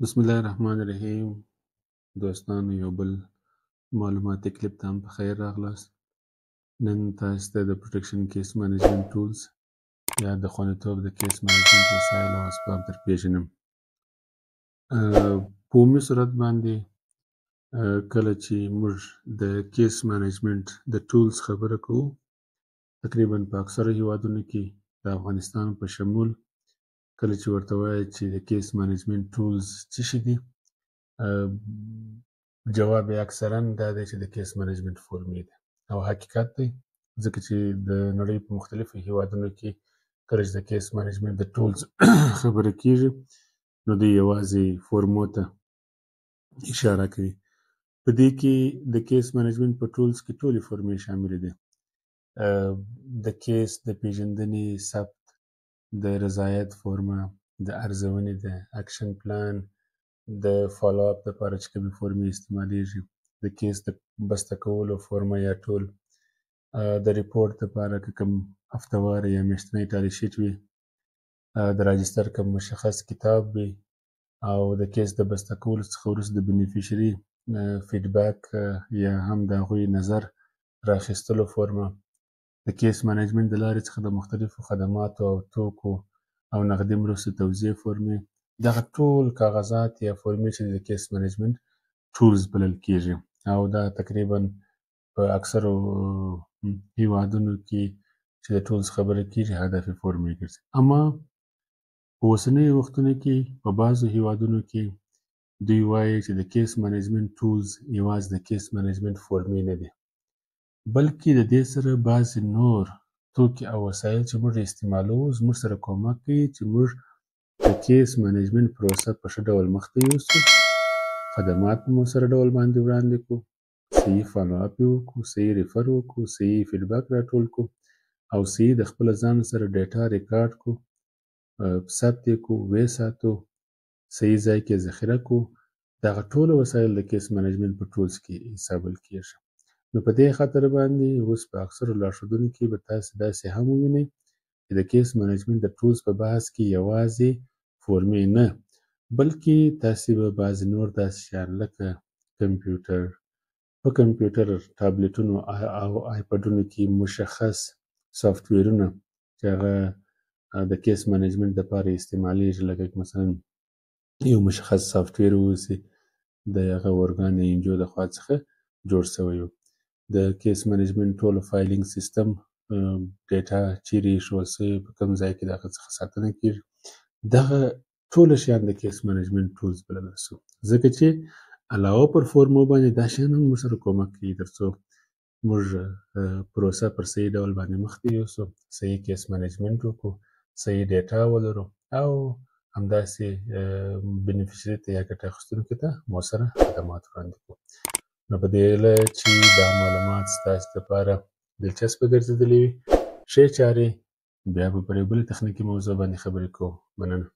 بسم الله الرحمن الرحیم. دوستانو، یو بل معلوماتي کلیپ ته هم په خیر راغلاست. نن تاسو ته د protection case management tools یا د خوندیتوب د case management وسایل او اسباب در پیژنم. په عمومي صورت باندې کله چې موږ د case management د tools خبره کوو، تقریبا په اکثرو هیوادونو کې د افغانستان په شمول، کله چې ورته وایي چې د case management tools څه شي دي، جواب یې اکثرا دا دی چې د case management فورمې دي. او حقیقت دی، ځکه چې د نړۍ په مختلفو هیوادونو کې کله چې د case management د tools خبره کیږي، نو دوی یوازې فورمو ته اشاره کوي. په دې کې د case management په tools کې ټولې فورمې شاملې دي: د case د پیژندنې، ثبت، د رضایت فورمه، د ارزونې، د action plan، د follow up لپاره چې کومې فورمې استعمالیږي، د case د بسته کولو فورمه یا tool، د report لپاره که کوم هفتهوار یا میاشتنی tally sheet وي، د register کوم مشخص کتاب وي، او د case د بسته کولو څخه وروسته د beneficiary feedback یا هم د هغوی نظر راخیستلو فورمه، د case management د لارې څخه د مختلفو خدماتو او توکو او نقدي مرستو توزیع فورمې. دغه ټول کاغذات یا فورمې چې د case management tools بلل کیږي، او دا تقریبا په اکثرو هیوادونو کې چې د tools خبره کیږي، هدف یې فورمې ګرځي. اما په اوسنیو وختونو کې په بعضو هیوادونو کې دوی وایي چې د case management tools یوازې د case management فورمې نه دي، بلکې د دې سره بعضې نور توکي او وسایل چې موږ استعمالوو، زموږ سره کومک کوي چې موږ د case management پروسه په ښه ډول مخته یوسو، خدمات په موثره ډول باندې وړاندې کړو، صحیح follow up یې وکړو، صحیح refer وکړو، صحیح feedback راټول کړو، او صحیح د خپل ځان سره data record کړو، ثبت یې کړو، ویې ساتو، صحیح ځای کې ذخیره کړو. دغه ټول وسایل د case management په tools کې حسابل کیږي. نو په دې خاطر باندې اوس په اکثرو لارښودونو کې به تاسې داسې هم ووینئ چې د case management د tools په بحث کې یوازې فورمې نه، بلکې تاسې به بعضې نور داسې شیان لکه کمپیوټر، په کمپیوټر، ټابلیټونو او آیپډونو کې مشخص سافټویرونه چې هغه د case management لپاره استعمالیږي، لکه مثلا یو مشخص software واوسي د هغه ارګان یا NGO د خوا څخه جوړ شوی وي، د case management ټولو filing system data چیرې ایښودل شوې، په کوم ځای کې د هغه څخه ساتنه کیږي، دغه ټول شیان د case management tools بللی شو، ځکه چې علاوه پر فورمو باندې دا شیان هم موږ سره کومک کوي تر څو موږ پروسه پر صحیح ډول باندې مخته یوسو، صحیح case management وکړو، صحیح data ولرو، او همداسې beneficiary ته یا ګټه اخیستونکي ته موثره خدمات وړاندې کړو. نو په دې هیله چې دا معلومات ستاسو لپاره دلچسپه ګرځېدلي وي. ښې چارې. بیا به پر یو بلې تخنیکي موضوع باندې خبرې کوو. مننه.